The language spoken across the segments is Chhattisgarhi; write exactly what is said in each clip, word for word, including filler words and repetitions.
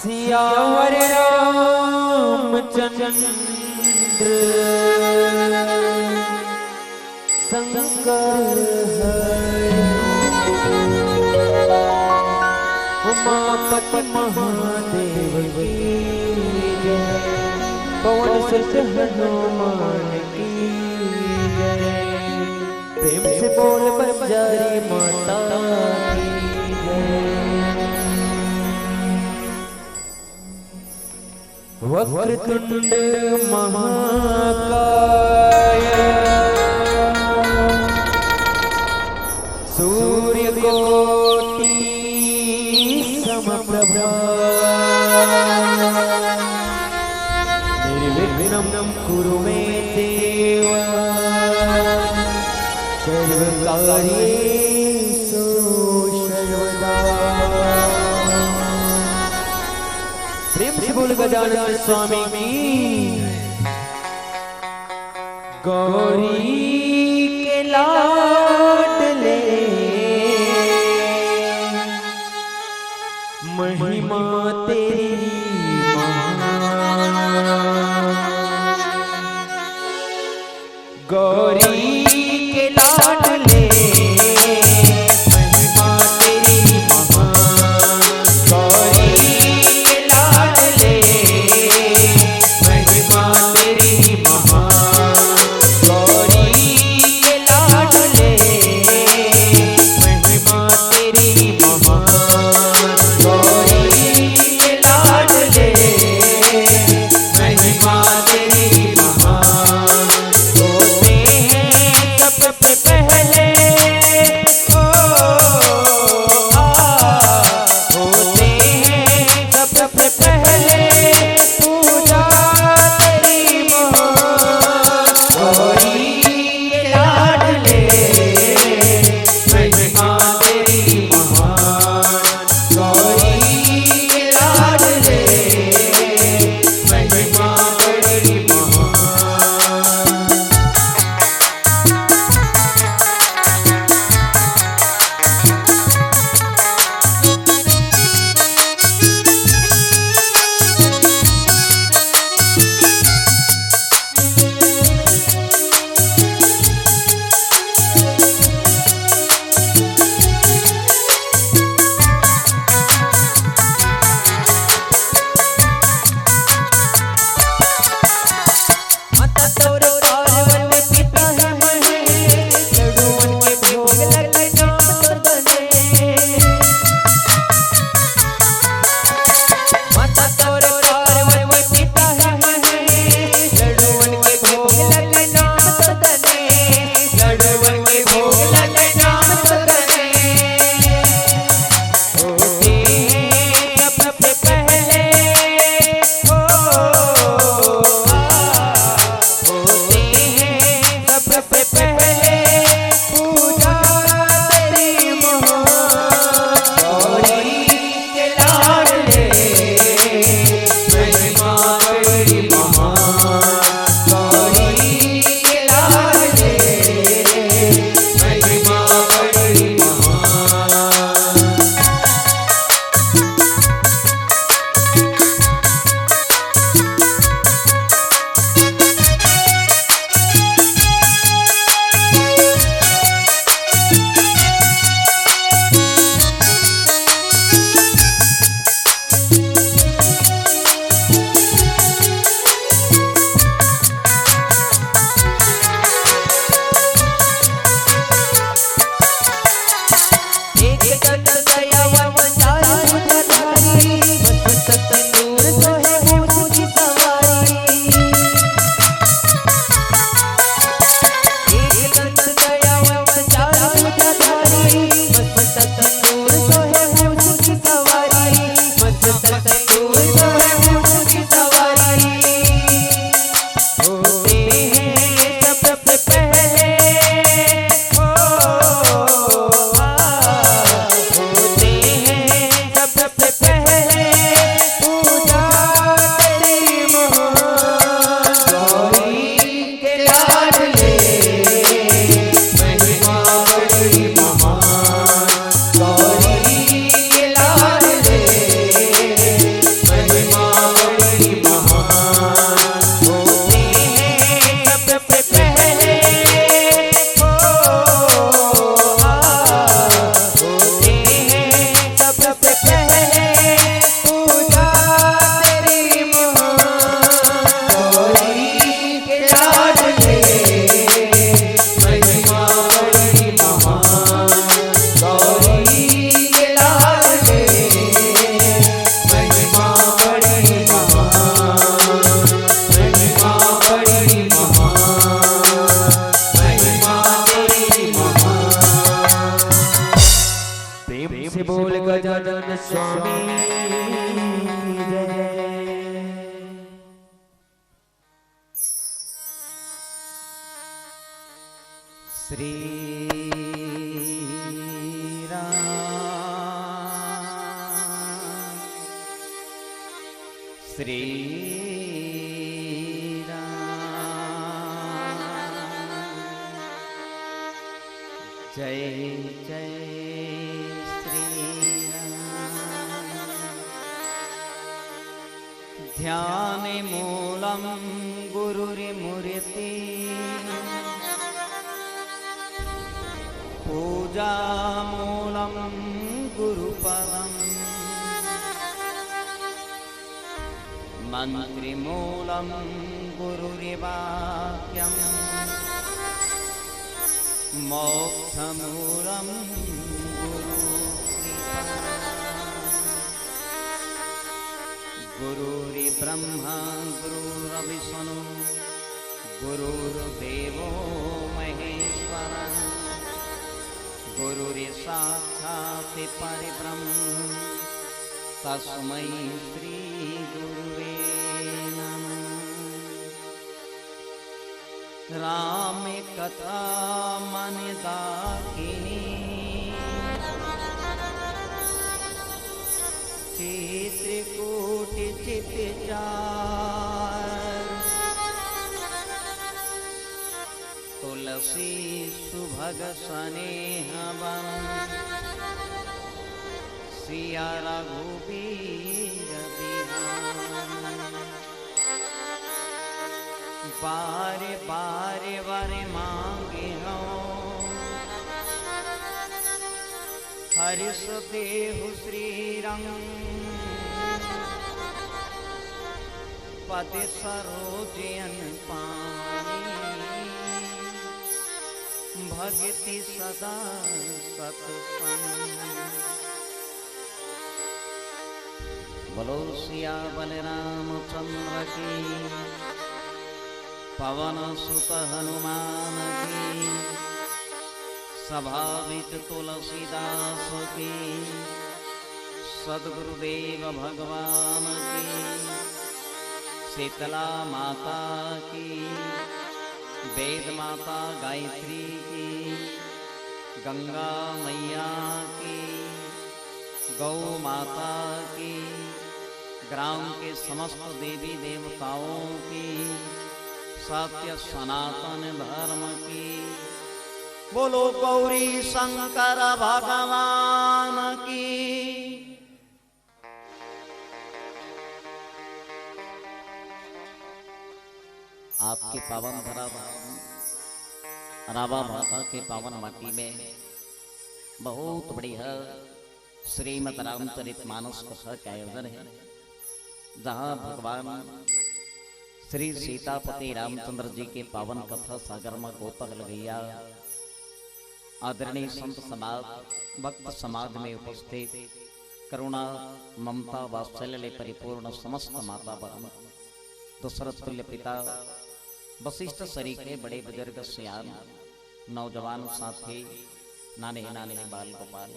सियावर रामचंद्र शंकर हरि। उमापति महादेव की जय। पवन सुत हनुमान की जय। प्रेम से बोल बंजारी माता की जय। वक्रतुंड महाकाय सूर्यकोटि समप्रभा। निर्विघ्नं कुरु मे देव सर्वकार्येषु सर्वदा। प्रेम से बोल गजानन स्वामी की। गौरी के लाडले महिमा तेरी महान। गौरी के लाडले महिमा तेरी महान। गौरी के लाडले महिमा तेरी महान। गौरी के लाडले महिमा तेरी महान। गौरी के लाडले महिमा तेरी महान। होते हैं श्री राम। जय जय श्री राम। ध्यान मूलं गुरुर्मूर्ति, पूजा मूलं गुरुपदम्। मन्त्रमूलं गुरुर्वाक्यम्, मोक्षमूलं गुरुर्कृपा। गुरुर्ब्रह्मा गुरुर्विष्णु गुरुर्देवो महेश्वरः। गुरुर्साक्षात् परब्रह्म तस्मै श्री गुरुवे नमः। राम कथा मन दाकिनी, चित्रकूट चित चार। तुलसी सुभग सनेह बन, सिया रघुबीर बिहार। बार बार वर मांगे हूँ, हर्ष देहु श्री रंग, पद सरोज अन पानी। भक्ति सदा सतसंग। बोलो सियावर रामचंद्र की, पवन सुत हनुमान की, सभा बिच तुलसीदास की, सदगुरुदेव भगवान की, शीतला माता की, वेद माता गायत्री की, गंगा मैया की, गौ माता की, ग्राम के समस्त देवी देवताओं की, सत्य सनातन धर्म की। बोलो गौरी शंकर भगवान की। आपके पावन धरा रावा भाटा के पावन माटी में बहुत बढ़िया श्रीमद् रामचरित मानस कथा का आयोजन है, जहां भगवान श्री सीतापति रामचंद्र जी के पावन कथा सागर में गोता लगइया आदरणीय संत समाज, भक्त समाज में उपस्थित करुणा, ममता, वात्सल्य ले परिपूर्ण समस्त माता बहन, दशरथ तुल्य पिता, वशिष्ठ सरीखे बड़े बुजुर्ग सियान, नौजवान साथी, नान्हे नान्हे बाल गोपाल,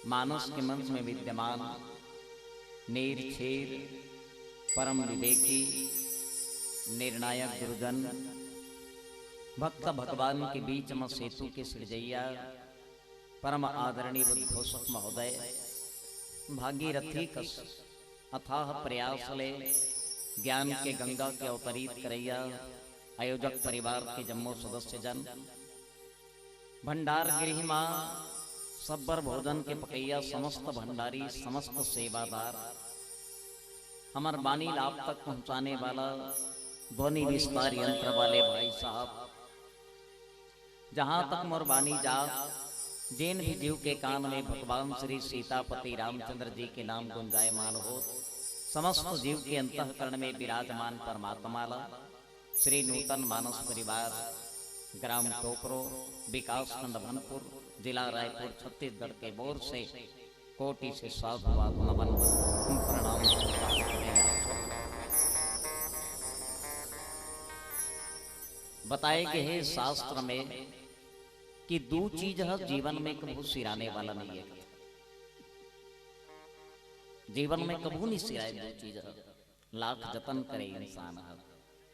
मानस के मंच में विद्यमान नीर छीर, परम विवेकी, निर्णायक गुरुजन, भक्त भगवान के बीच म सेतु के सिरजइया, परम आदरणीय उद्घोषक महोदय, भागीरथी कस अथाह प्रयास ले ज्ञान के गंगा के अवतरित करइया आयोजक परिवार के जम्मो सदस्य जन, भंडार गृह मा सब्बर भोजन के पकइया समस्त भंडारी, समस्त सेवादार, हमर बानी ला आप तक पहुंचाने वाला ध्वनि विस्तार यंत्र वाले भाई साहब, जहां तक मोर बानी जात, जेन भी जीव के कान में भगवान श्री सीतापति रामचंद्र जी के नाम गुंजायमान होत, समस्त जीव के अंतःकरण में विराजमान परमात्मा ला श्री नूतन मानस परिवार, ग्राम टोकरो, विकास खंड भनपुर, जिला रायपुर, छत्तीसगढ़ के ओर से कोटि से साधुवाद नमन प्रणाम स्वीकार करें आप सब। बताए गए हे शास्त्र में कि दू चीज ह जीवन में कभू सिराने वाला नहीं है। जीवन में कभू नहीं सिराए दू चीज ह। लाख जतन करे इंसान ह,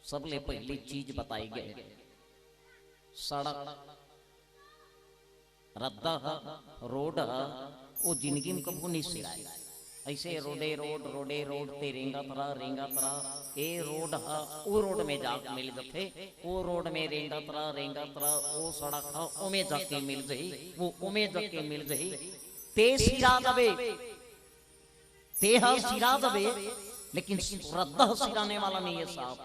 सबले पहली चीज बताई गए, सड़क, रद्दा ह, रोड ह, वो जिंदगी में कभू नहीं सिराए। अइसे रोडे रोड, रोडे रोड ते रेंगत रह, रेंगत रह, ए रोड ह ओ रोड में जाके मिल जथे, ओ रोड में रेंगत रह, रेंगत रह, ओ सड़क ह ओमे जाके मिल जही, वो ओमे जाके मिल जही। ते सिरा जबे, ते ह सिरा जबे, लेकिन रद्दा ह सिराने वाला नहीं है साहब।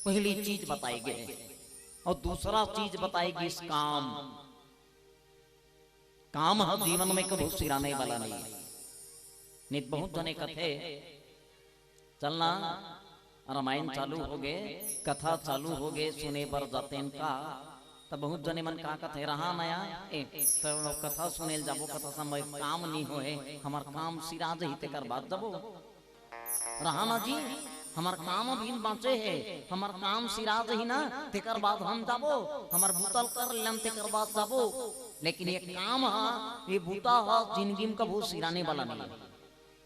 पहली चीज बताई गई है। और दूसरा चीज बताई गई इस काम। काम ह जीवन में कभू सिराने वाला नहीं है। नित बहुत जने कथे, "चलना, रामायण चालू हो गे, कथा चालू हो गे, सुने बर जातेन का?" त बहुत जने मन का कथे, "रहा नया, ए, त कथा सुने ल जाबो, कथा समय काम नहीं होए, हमर काम सिरा जही तेकर बाद जाबो।" रहा ना जी, हमर काम अभी बाँचे हे, हमर काम सिरा जही ना, तेकर बाद हम जाबो, हमर बुता ल कर लेन, तेकर बाद जाबो। लेकिन ये काम ह, ये बुता ह जिंदगी में कभू सिराने वाला नहीं है।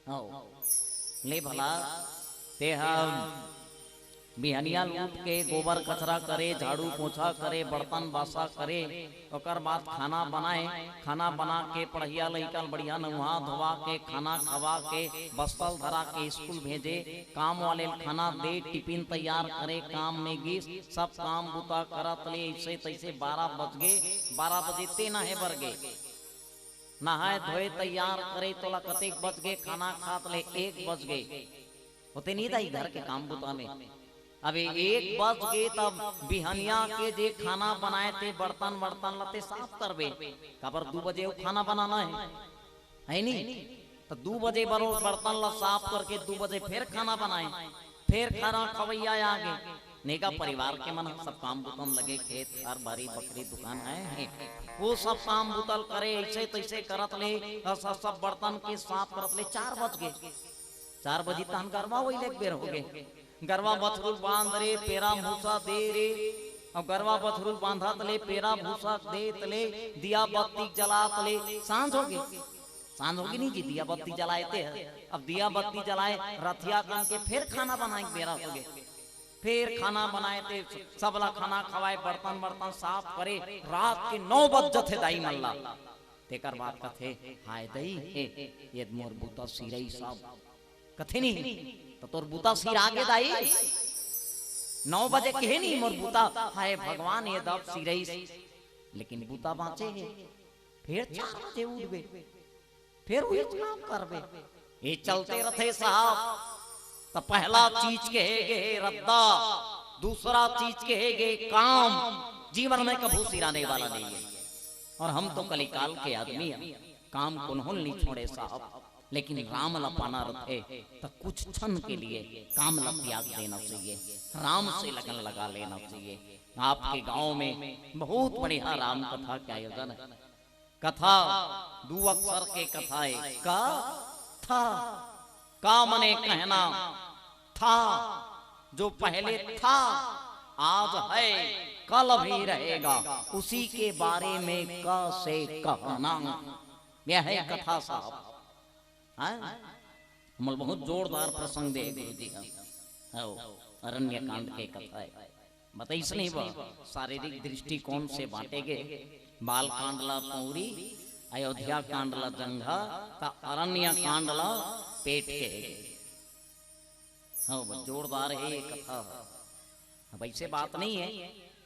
हव। ले भला, ते ह बिहनिया ल उठ के गोबर कचरा करे, झाड़ू पोछा करे, बर्तन बासा करे, ओकर बाद खाना बनाए, खाना बना के पढ़िया लइका ल बढ़िया नउहा धोवा के, खाना खवा के, बस्ता ल धरा के स्कूल भेजे, काम वाले ल खाना दे, टिफिन तैयार करे, काम में गिस, सब काम बुता करत ले अइसे तइसे बारह बज गे। बारह बजे ते नहाए बर गे, नहाए धोए तैयार करे तोला कतेक बज गे, खाना खात ले एक बज गे। होते नहीं दाई घर के काम बुता में। अबे एक बज गे तब बिहनिया के जे खाना बनाए ते बर्तन वर्तन ल ते साफ करबे, काबर दू बजे वो खाना बनाना है, है नी? तो दू बजे बरो बर्तन ल साफ करके दू बजे फिर खाना बनाए, फिर खाना खवैया आ गे। नेगा परिवार के मन ह सब काम बुता म लगे, खेत खार, बारी बखरी, दुकान आए हैं, वो सब काम बुता ल करे, अइसे तइसे करत ले, अ, सब, सब बर्तन के साफ करत ले चार बज गे। चार बजी तहन गरवा वही ले बेर हो गे। गरवा बछरू ल बांध रे, पेरा भूसा दे रे। अब गरवा बछरू ल बांधत ले, पेरा भूसा देत ले, दिया बत्ती जलात ले, सांझ हो गे। सांझ हो गे नहीं जी, दिया बत्ती जलाए ते ह। अब दिया बत्ती जलाए, रथिया कन के फिर खाना बनाए के बेरा हो गे। फिर खाना बनाए ते सबला खाना खवाए, बर्तन वर्तन साफ करे, रात के नौ बज जथे दाई मन ला। तेकर बाद कथे, "हाय दई, ए, ए, ये मोर बुता सिरई सब।" कथे नी, "त तोर बुता सिरा गे दाई, नौ बजे कहे नी मोर बुता, हाय भगवान, ये दब सिरई।" लेकिन बुता बाँचे हे, फिर चार बजे उठबे, फिर उही काम करबे। ये चलते रथे साहब। त पहला चीज कहे गे हे रद्दा, दूसरा चीज कहे गे काम। जीवन में कभू सिराने वाला नहीं है। और हम तो कलिकाल के आदमी हैं, काम कोन्हो ल नहीं छोड़े साहब, लेकिन राम ला पाना रथे त कुछ क्षण के लिए काम ला त्याग देना चाहिए, राम से लगन लगा लेना चाहिए। आपके गांव में बहुत बढ़िया राम कथा के आयोजन है। कथा दू अक्षर के कथा है, क, थ। क मने कहना, थ जो पहले था, आज है, कल भी रहेगा, उसी के बारे में क से कहना। यह है कथा साहब। हाँ? हमल बहुत जोरदार प्रसंग दे गुरु जी ह। हव, अरण्य कांड के कथा है। बताइस नहीं बा, शारीरिक दृष्टिकोण से बांटे गे, बाल कांड ला पौरी, अयोध्या कांड ला जंघा, त अरण्य कांड ला पेट के। हाँ, बस जोरदार है ये कथा। अब ऐसे बात नहीं है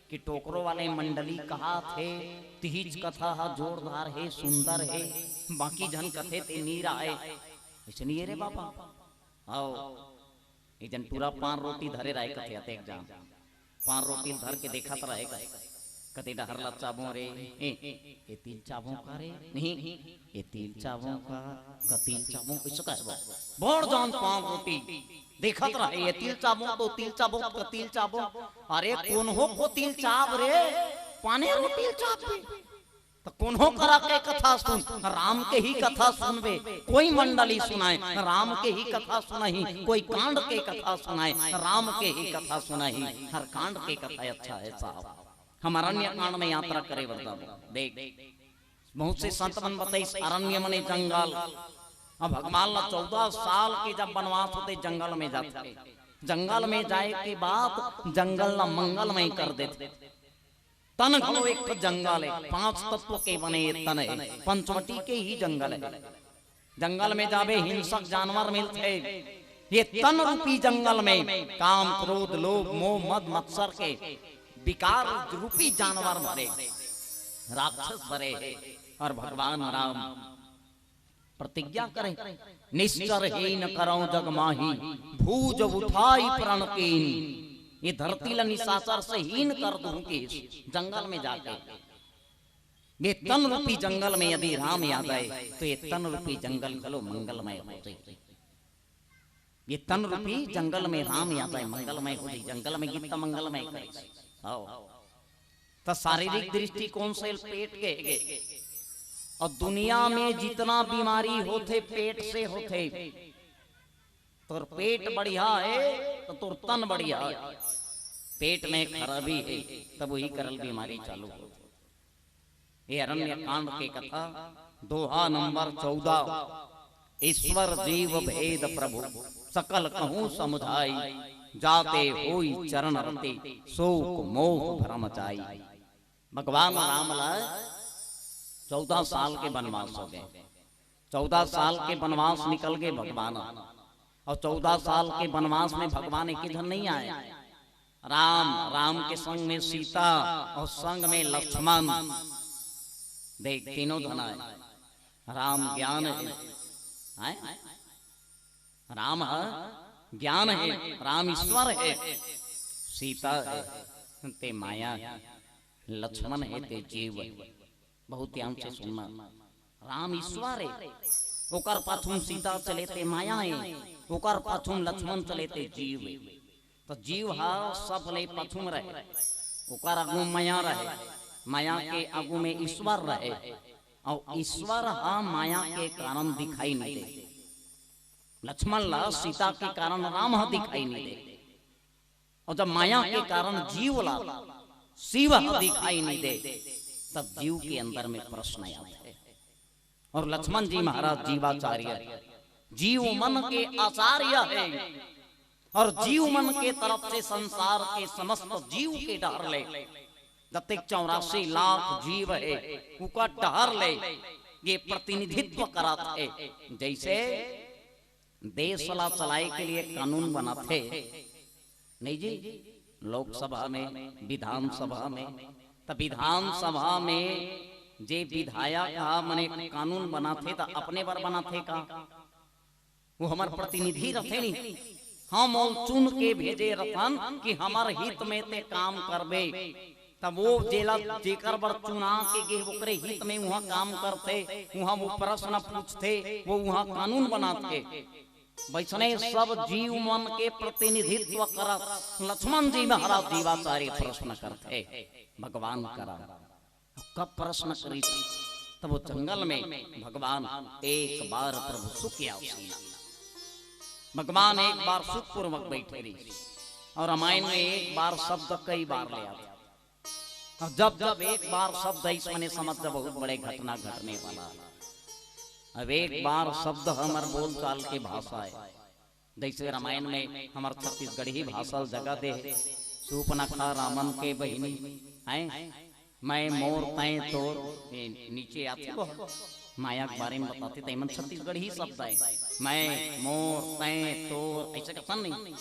कि टोकरो वाले मंडली कहा थे, तिहिच कथा हा जोरदार है, सुंदर है, बाकी झन कथे ते नीर आए। ऐसे नहीं है रे बाबा। आओ, एक जन टूरा पान रोटी धरे रहे कथे अतेक जान। पान रोटी ल धर के देखत रहे, कते डहर ल चाबो रे, ए, ए तिल चाबो का रे? नहीं, ए तिल चाबो का, का तिल चाबो, ऐसे कहबो। बड़ जान पान रोटी देखत रहे, ए तिल चाबो तो तिल चाबो, का तिल चाबो। अरे कोन हो को तिल चाब रे, पाने रोटी ल चाब बे। त कोनो करा के कथा सुन, राम के ही कथा सुनबे। कोई मंडली सुनाए, राम के ही कथा सुनाही, कोई कांड के कथा सुनाए, राम के ही कथा सुनाही। हर कांड के कथा अच्छा है साहब। हम अरण्य कांड में यात्रा करे बर जाबो। देख, बहुत से संत मन बताइस, अरण्य मने जंगल। अब भगवान ला चौदह साल के जब वनवास होते, जंगल में जाते, जंगल में जाए के बाद जंगल ला मंगलमय कर देते। तन घलो एक ठो जंगल है, पांच तत्व के बने ये तन है, पंचवटी के ही जंगल है। जंगल में जाबे, हिंसक जानवर मिलथे। ये तन रूपी जंगल में काम, क्रोध, लोभ, मोह, मद, मत्सर के विकार रूपी जानवर भरे, राक्षस भरे हे। और भगवान राम प्रतिज्ञा करे, "निश्चर हीन करौं जग माही, भूज उठाई प्रण कीन।" ये धरती ला निशाचर से हीन कर दूं कि इस जंगल में जाके, ये तन रूपी जंगल में यदि राम आ जाए, तो ये तन रूपी जंगल घलो मंगलमय हो जाए। ये तन रूपी जंगल में राम आ जाए, मंगलमय हो जाए। जंगल में गीत मंगलमय करे। आओ। त शारीरिक दृष्टिकोण से पेट के, और दुनिया में जितना बीमारी होथे, पेट से होथे। तोर पेट बढ़िया हे, त तोर तन बढ़िया हे। पेट में खराबी हे, तब वही करल बीमारी चालू होथे। ये अरण्य कांड के कथा, दोहा नंबर चौदह। ईश्वर जीव भेद प्रभु, सकल कहूँ समुझाई। जाते होई चरण रति, शोक मोह भ्रम जाई। भगवान राम ला चौदह साल के बनवास हो गए। चौदह साल के बनवास निकल गए भगवान। और चौदह साल के बनवास में भगवान एक ही झन नहीं आए। राम, राम के संग में सीता और संग में लक्ष्मण। देख, तीनों झन आए। राम ज्ञान हे, हैं? राम ह ज्ञान हे, राम ईश्वर हे, सीता हे, ते माया हे, लक्ष्मण हे, ते जीव हे। बहुत ध्यान से सुनना, राम ईश्वर हे, ओकर पाछू म सीता चले ते माया हे, ओकर पाछू म लक्ष्मण चले ते जीव हे। त जीव ह सब ले पाछू म रहे, ओकर आगू म माया रहे, माया के आगू में ईश्वर रहे, और ईश्वर ह माया के कारण दिखाई नहीं दे। लक्ष्मण ला सीता के कारण राम ह दिखाई नहीं दे, और जब माया के कारण जीव ला शिव ह दिखाई नहीं दे, तब जीव के अंदर में प्रश्न आथे। और लक्ष्मण जी महाराज जीवाचार्य, जीव मन के आचार्य हे, और जीव मन के तरफ से संसार के समस्त जीव के डहर ले, जतेक चौरासी लाख जीव हे, उकर डहर ले ये प्रतिनिधित्व करत हे। जैसे देश ला चलाए के लिए कानून बनाथे, नहीं जी, लोकसभा में, विधानसभा में, त विधानसभा में जे विधायक ह मने कानून बनाथे, त अपने बर बनाथे का? वो हमर प्रतिनिधि रथे नहीं, हम ओला चुन के भेजे रथन कि हमर हित में ते काम करबे। तब वो जेला, जेकर बर चुना के गे, ओकरे हित में उहाँ काम करथे, उहाँ वो प्रश्न पूछथे, वो उहाँ कानून बनाथे। वैसने सब जीव मन के प्रतिनिधित्व करत लक्ष्मण जी महाराज जीवाचार्य प्रश्न करथे भगवान करा। कब प्रश्न करिस? तब वो जंगल में भगवान एक बार प्रभु सुख आसीना। भगवान एक बार सुखपूर्वक बैठे रहिस, और रामायण में एक बार शब्द कई बार ले आथे। और जब जब एक बार शब्द आइस, मने समझ जा बहुत बड़े घटना घटने वाला हे। अब एक बार शब्द हमर बोलचाल के भाषा हे। जैसे रामायण में हमर छत्तीसगढ़ी भाषा ल जगह दे हे, सूपनखा रामन के बहिनी, हैं? मैं, मोर, तैं, तोर, ये नीचे आथे वो, माया के बारे में बताथे, त एमन छत्तीसगढ़ी शब्द हे। मैं, मोर, तैं, तोर, ऐसे कथन नहीं।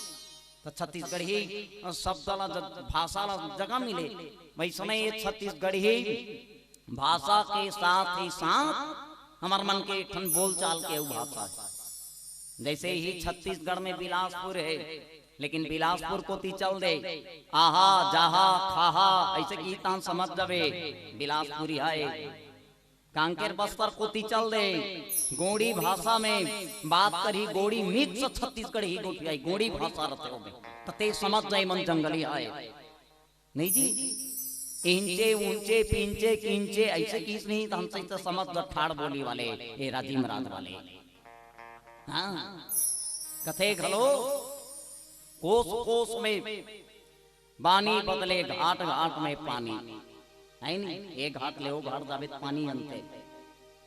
त छत्तीसगढ़ी शब्द ला ज-, भाषा ला जगह मिले, वैसने ये छत्तीसगढ़ी भाषा के साथ ही साथ हमर मन के एक ठन बोलचाल के अउ भाषा हे। जैसे ही छत्तीसगढ़ में बिलासपुर हे, लेकिन बिलासपुर कोती चल दे, आहा, जाहा, खाहा, ऐसे कही तहां समझ जाबे, बिलासपुरी हे। कांकेर बस्तर कोती चल दे, गोंडी भाषा में बात करही, गोंडी mix छत्तीसगढ़ी गोठियाही, गोंडी भाषा रथे ओमे, त ते समझ जा एमन जंगली हे। नहीं जी, इंचे, ऊंचे, पिंचे, किंचे, ऐसे किस नहीं, त हमसे तो समझ जा ठाड़ बोली वाले, ये राजिम राज वाले। हाँ, कथे घलो, कोस कोस में बानी बदले घाट घाट में पानी, हे नी? एक घाट ले ओ घाट जाबे त पानी अंते,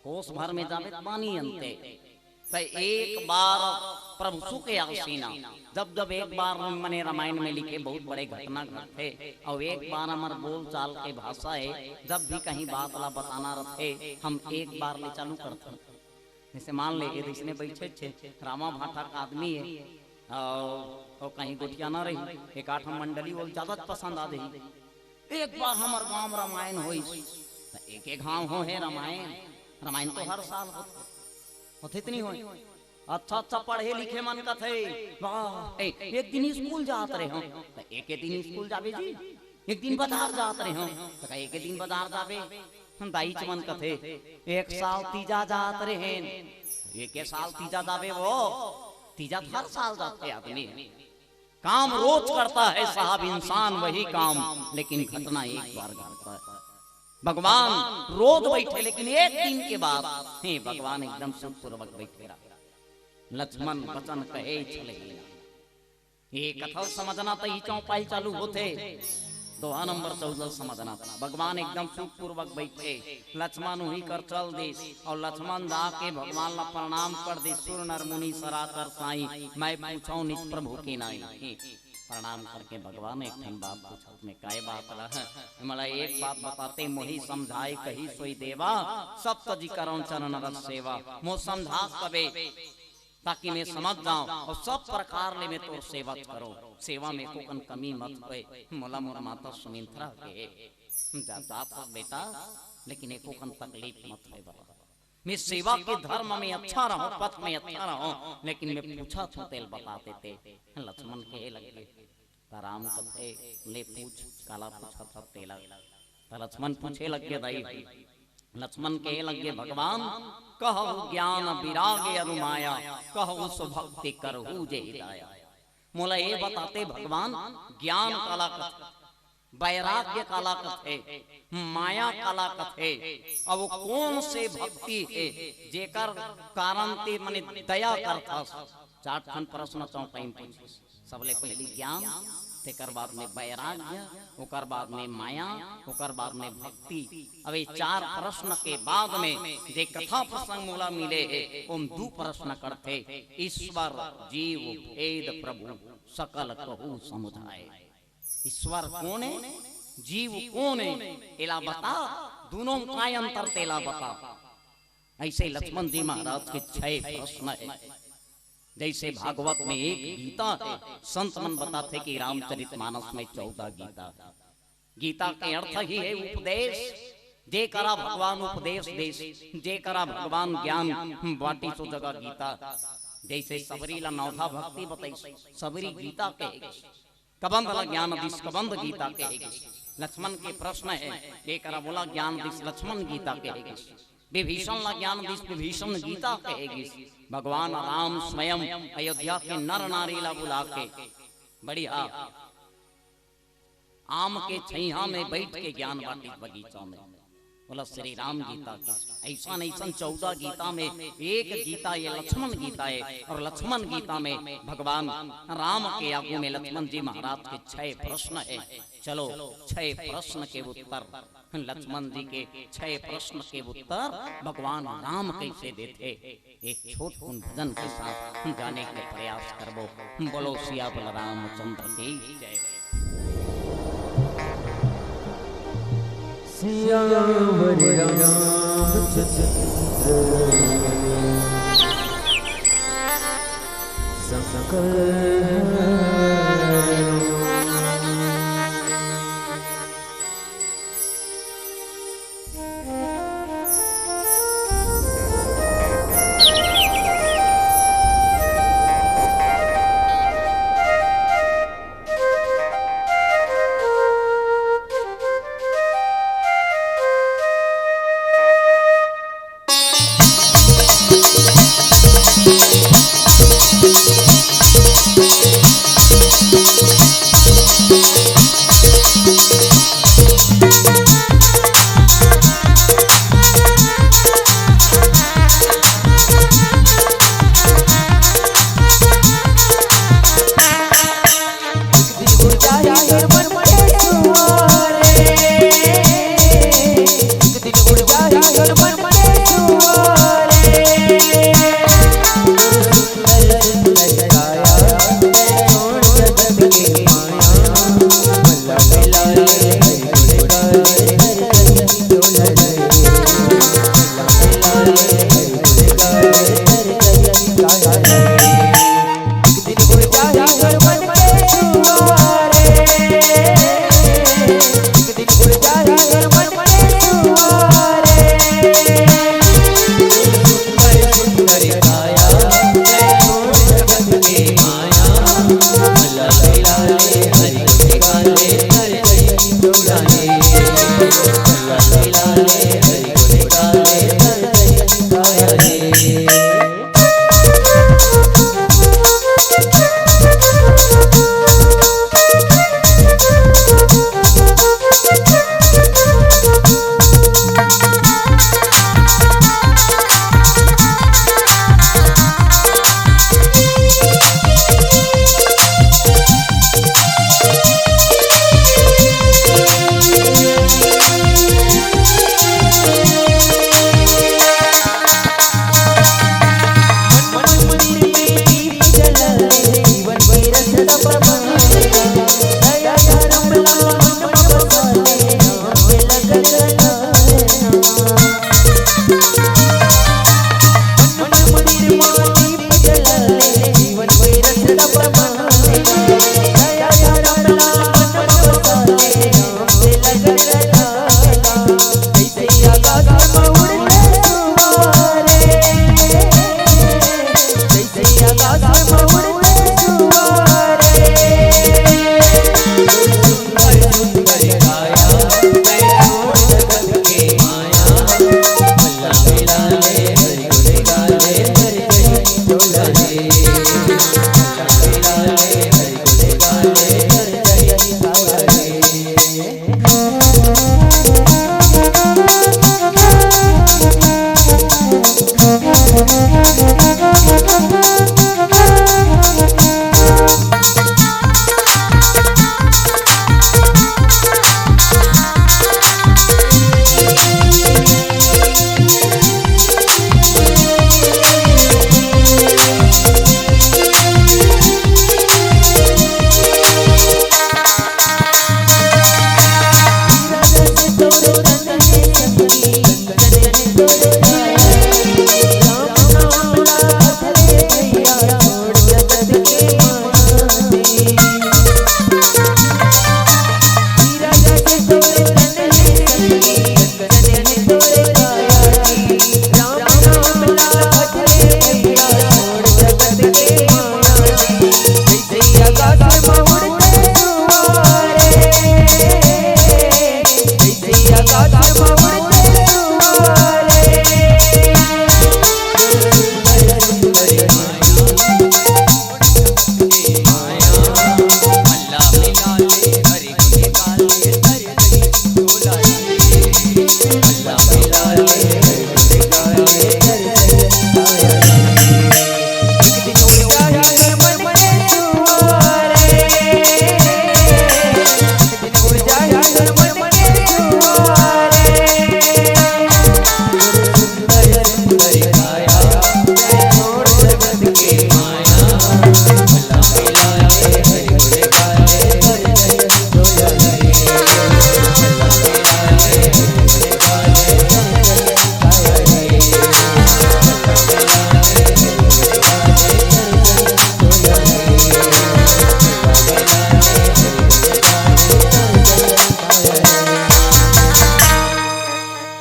कोस भर में जाबे त पानी अंते। त एक बार प्रभु सुख आसीना, जब जब एक बार मने रामायण में लिखे बहुत बड़े घटना घटथे, अउ एक बार हमर बोलचाल के भाषा हे, जब भी कहीं बात ला बताना रथे, हम एक बार ले चालू करथन। जैसे मान ले, ये इसने बैठे छे, रामा भाटा का आदमी है, और, और कहीं गोठियाना रही, एक आठ मंडली वो ज्यादा पसंद आ रही। एक बार हमर गांव रामायण होई, तो एक एक गांव हो है रामायण। रामायण तो हर साल होते, होते तो नहीं होए। अच्छा अच्छा पढ़े लिखे मन कथे, वाह, ए, एक दिन स्कूल जात रहे हो, तो एक दिन स्कूल जाबे जी, एक दिन बाजार जात रहे हो, तो का एक दिन बाजार जाबे। दाईच मन कथे, एक साल तीजा जात रहे, एक साल तीजा जाबे वो, तीजा तो हर साल जाते आदमी। काम रोज करता है साहब इंसान वही काम, लेकिन घटना एक बार घटता है। भगवान रोज बैठे, लेकिन एक दिन के बाद, हे भगवान एकदम सुखपूर्वक बैठे रहा। लक्ष्मण वचन कहे छलहीन। ये कथा समझना तो ही चौपाई चालू होते। दोहा नंबर चौदह समझना था। भगवान एकदम सुखपूर्वक बैठे, लक्ष्मण वही कर चल दिस, और लक्ष्मण जाके भगवान ला प्रणाम कर दिस। सुर नर मुनि सराकर साई, मैं पूछो निज प्रभु की नाई। प्रणाम करके भगवान एक ठन बात पूछत में, काय बात रहा? मला एक बात बताते, मोहि समझाए कही सोई देवा, सप्त जी करो चरण रस सेवा। मो समझा कबे, ताकि मैं समझ जाऊं और सब प्रकार ले मैं तोर सेवा करो। सेवा में एको कन कमी मत होए। मोला मोर माता सुमिंत्रा के जा-, जात हस बेटा, लेकिन एको कन तकलीफ मत होए बता। मैं सेवा के धर्म में अच्छा रहूं, पथ में अच्छा रहूं, लेकिन मैं पूछा थो तेल बता देते। लक्ष्मण कहे लगे, त राम कथे, ले पूछ, काला पूछा था तेला। त लक्ष्मण पूछे लगे दाई, लक्ष्मण कहे लगे, भगवान, कहु ज्ञान विराग अरु माया, कहु सुभक्ति करहु जे दाया। मोला ये बताते भगवान, ज्ञान काला कथे, वैराग्य काला कथे, माया काला कथे, अब वो कौन से भक्ति है जेकर कारण ते मने दया करथस? चार ठन प्रश्न चौपाई में पूछिस। सबले पहली ज्ञान, तेकर बाद में वैराग्य, ओकर बाद में माया, ओकर बाद में भक्ति। अब ये चार प्रश्न के बाद में जे कथा प्रसंग मोला मिले हे, ओम दू प्रश्न करथे, ईश्वर जीव भेद प्रभु सकल कहू समुझाए। ईश्वर कौन है, जीव कौन है, एला बता, दोनों में काय अंतर तेला बता। ऐसे लक्ष्मण जी महाराज के छह प्रश्न है। जैसे भागवत में एक गीता है, संत मन बताथे कि रामचरित मानस में चौदह गीता है। गीता के अर्थ ही है उपदेश। जे करा भगवान उपदेश देस, जे करा भगवान ज्ञान बांटिस ओ जगह गीता। जैसे सबरी ला नवधा भक्ति बताइस, सबरी गीता कहे गिस। कबंध ला ज्ञान दिस, कबंध गीता कहे गिस। लक्ष्मण के प्रश्न है, के करा बोला ज्ञान दिस, लक्ष्मण गीता कहे गिस। विभीषण ला ज्ञान दिस, विभीषण गीता कहे गिस। भगवान राम स्वयं अयोध्या के नर नारी ला बुला के, बढ़िया, आम के छैहा में बैठ के ज्ञान बांटिस बगीचा में। बोला श्री राम गीता की। ऐसा ऐसा चौदह गीता में एक गीता ये लक्ष्मण गीता है, और लक्ष्मण गीता में भगवान राम के आगू में लक्ष्मण जी महाराज के छह प्रश्न है। चलो, छह प्रश्न के उत्तर, लक्ष्मण जी के छह प्रश्न के उत्तर भगवान राम कैसे देथे, एक छोट कुन भजन के साथ जाने के प्रयास करबो। बोलो सियावर रामचंद्र की जय। सियावर रामचंद्र संकल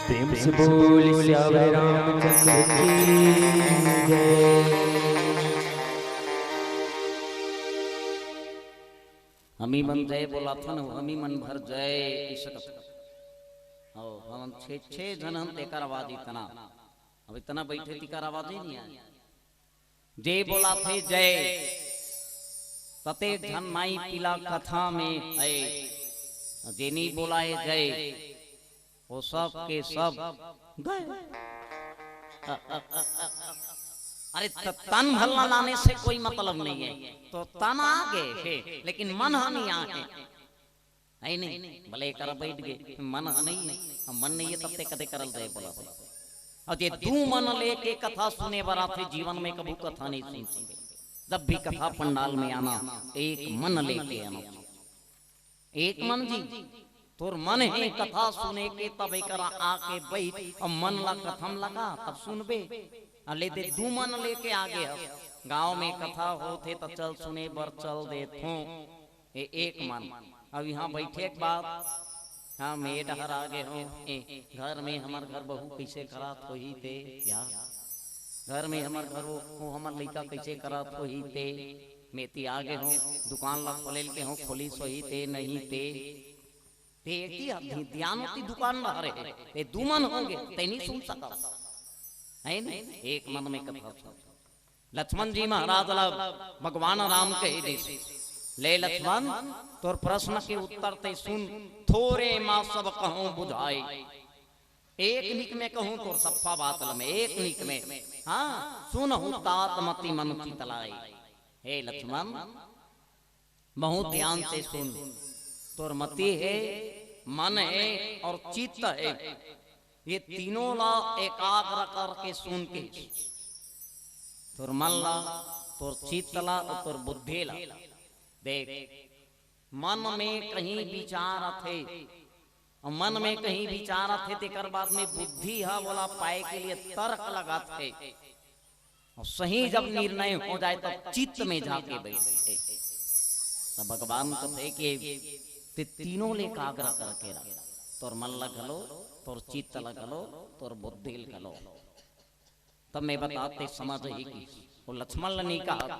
प्रेम से बोल सियावर रामचंद्र की जय। हमी मन जय बोलाथन, हमी मन भर जय कहि सकत। अउ हमन छे, छे झन हन, तेकर आवाज इतना। अब इतना बैठे, तेकर आवाज ही नहीं आय। जे बोलाथे जय, तते झन माई पीला कथा में है। जे नी बोलाए जय, वो सब के सब गए। अरे, त-, तन भला लाने से कोई मतलब नहीं है, तो तन आ गए हे, लेकिन मन ह नहीं आए। है नहीं, भले एकर बैठ गए, मन ह नहीं है, अब मन नहीं है, तब ते कदे करल जाए बोला, बोला। और जे दू मन लेके कथा सुने बर आथे, जीवन में कभू कथा नहीं सुन सके। जब भी कथा पंडाल में आना, एक मन लेके आना। एक मन जी, तोर मन हे कथा सुने के, तब एकरा आके बैठ और मन ला कथम लगा, तब सुनबे। आ लेते दू मन लेके आगे हस, गांव में कथा होथे त चल सुने बर चल देथों। ए एक मन। अब इहां बइठे के बाद हम ए डहर आ गे हों, ए घर में हमर घर बहू कइसे करात होही ते, या घर में हमर घर वो, वो हमर लइका कइसे करात होही ते, में ती आ गे हों, दुकान ला खोले ल गे हों, खोलिस होही ते नहीं ते, ते एती ह ध्यान ओती दुकान डहर हे, ते दू मन होंगे, ते नहीं सुन सकस, है नहीं? एक मन में कथा सुन। लक्ष्मण जी महाराज ला भगवान राम कहि दिस, ले लक्ष्मण, तोर प्रश्न के उत्तर ते सुन, थोरे मा सब कहूं बुझाय। एक निक में कहूं तोर सप्पा बात ल में, एक निक में, हां, सुनहु तात मति मन चित लाय। हे लक्ष्मण, बहुत ध्यान से सुन, तोर मति हे, मन हे अउ चित्त हे, ये तीनों ला एकाग्र करके सुन के, तोर मन ला, तोर चित्त ला अउ तोर बुद्धि ला। देख, मन में कहीं विचार आथे, अउ मन में कहीं विचार आथे, तेकर बाद में बुद्धि ह ओला पाए के लिए तर्क लगाथे। अउ सही जब निर्णय हो जाए, तब चित्त में जाके बइठथे। त भगवान कथे कि ते तीनों ले एकाग्र करके रख, तोर मन ल घलो, तोर चित्त ल घलो, तोर बुद्धि ल घलो। तब में बतात ते समझही कि वो लक्ष्मण ल नइ कहत,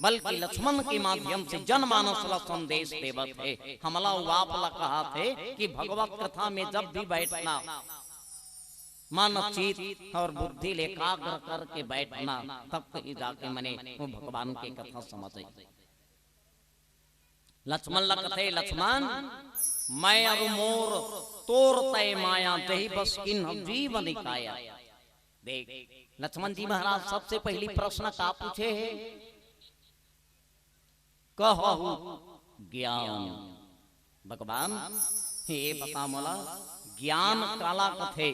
बल्कि लक्ष्मण के माध्यम से जनमानस ला संदेश देवत हे, हमला अउ आप ला कहत हे कि भगवत कथा में जब भी बइठना, मन, चित्त अउ बुद्धि ल एकाग्र करके बइठना, तब कहीं जाके मने वो भगवान के कथा समझही। लक्ष्मण ला कथे, लक्ष्मण, मैं अउ मोर तोर तय माया, जही बस कीन्ह जीवन काया। देख, लक्ष्मण जी महाराज सबसे पहिली प्रश्न का पूछे हे? कहहु ज्ञान। भगवान, ये बता मोला, ज्ञान काला कथे?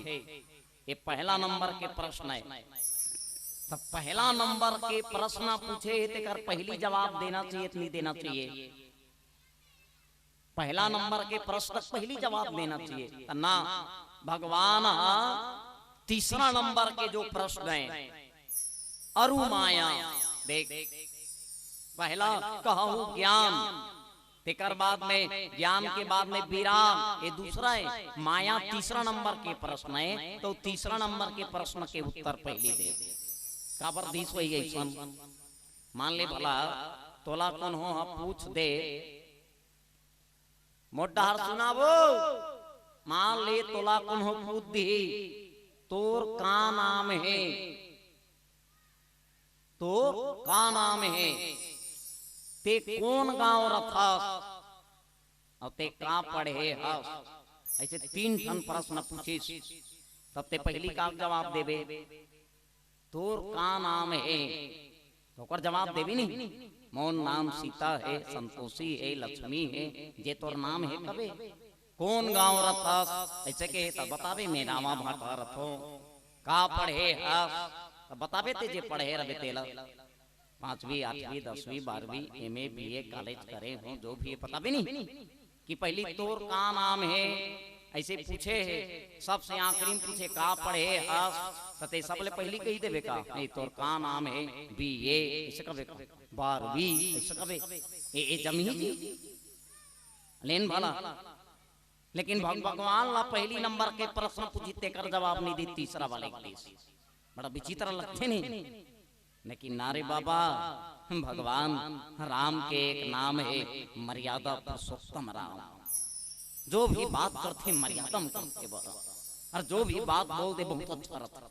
ये पहला नंबर के प्रश्न हे। त पहला नंबर के प्रश्न पूछे हे, तेकर पहिली जवाब देना चाहिए, त नहीं देना चाहिए? पहला नंबर के प्रश्न के पहिली जवाब देना चाहिए। त ना, भगवान ह तीसरा नंबर के जो प्रश्न हे, अरु माया, देख, पहला कहहु ज्ञान, तेकर बाद में, ज्ञान के बाद में विराग, ये दूसरा हे। माया तीसरा नंबर के प्रश्न हे, त तीसरा नंबर के प्रश्न के उत्तर पहिली दे। काबर दिस होही अइसन? मान ले भला, तोला कोनो ह पूछ दे, मोर डहर सुनबे। मान ले तोला कोनो पूछ दिही, तोर का नाम हे? तोर का नाम हे? ते कोन गांव रथस? अउ ते का पढ़े हस? अइसे तीन ठन प्रश्न पूछिस, तब ते पहिली का जवाब देबे? तोर का नाम हे? त ओकर जवाब देबे नहीं, मोर नाम सीता हे, संतोषी हे, लक्ष्मी हे, जे तोर नाम हे कबे। कोन गांव रथस? अइसे कहे त बताबे, में रामा भाटा रथों। का पढ़े हस? त बताबे ते जे पढ़े रहबे तेला। पांचवी, आठवीं, दसवीं, बारहवीं, एमए, बीए, कॉलेज करे हों, जो भी हे, बताबे नहीं कि पहिली तोर का नाम हे, अइसे पूछे हे, सबसे आखिरी में पूछे, का पढ़े हस? त ते सबले पहिली कहि देबे का, नहीं, तोर का नाम हे, बीए, अइसे कबे का, बारहवीं, अइसे कबे, ए, ए जमही जी, लेन भला। लेकिन भग-, भगवान ला पहिली नंबर के प्रश्न पूछिस, तेकर जवाब नहीं दिस, तीसरा वाले के दिस। बड़ा विचित्र लगथे नहीं? लेकिन ना रे बाबा, भगवान राम के एक नाम हे, मर्यादा पुरुषोत्तम राम। जो भी बात करथे, मर्यादा म करथे बा। अउ जो भी बात बोल दे, बहुत अच्छा रथे।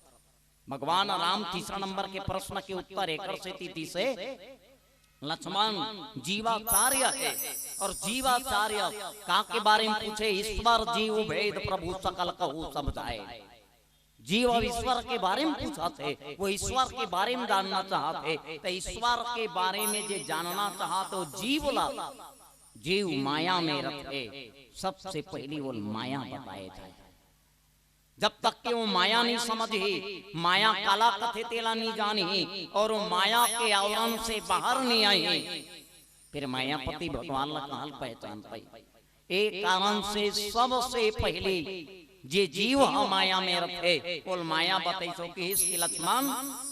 भगवान राम तीसरा नंबर के प्रश्न के उत्तर एकर सेती दिस हे, लक्ष्मण जीवाचार्य हे, अउ जीवाचार्य का के बारे में पूछे, ईश्वर जीव भेद प्रभु सकल कहु सब जाय। जीव अउ ईश्वर के बारे में पूछत हे, वो ईश्वर के बारे में जानना चाहत हे, त ईश्वर के बारे में जे जानना चाहत हे, वो जीव ला, जीव माया में रथे, सबसे पहिली वो माया बताए जाय। जब तक के वो माया नहीं समझही, माया काला कथे तेला नहीं जानही, अउ वो माया के आवरण से बाहर नहीं आही, फिर मायापति भगवान ला कहां ले पहचान पाही? ए कारण से सबसे पहिली जे जीव ह माया में रथे, ओल माया बतइसो किहिस कि लक्ष्मण,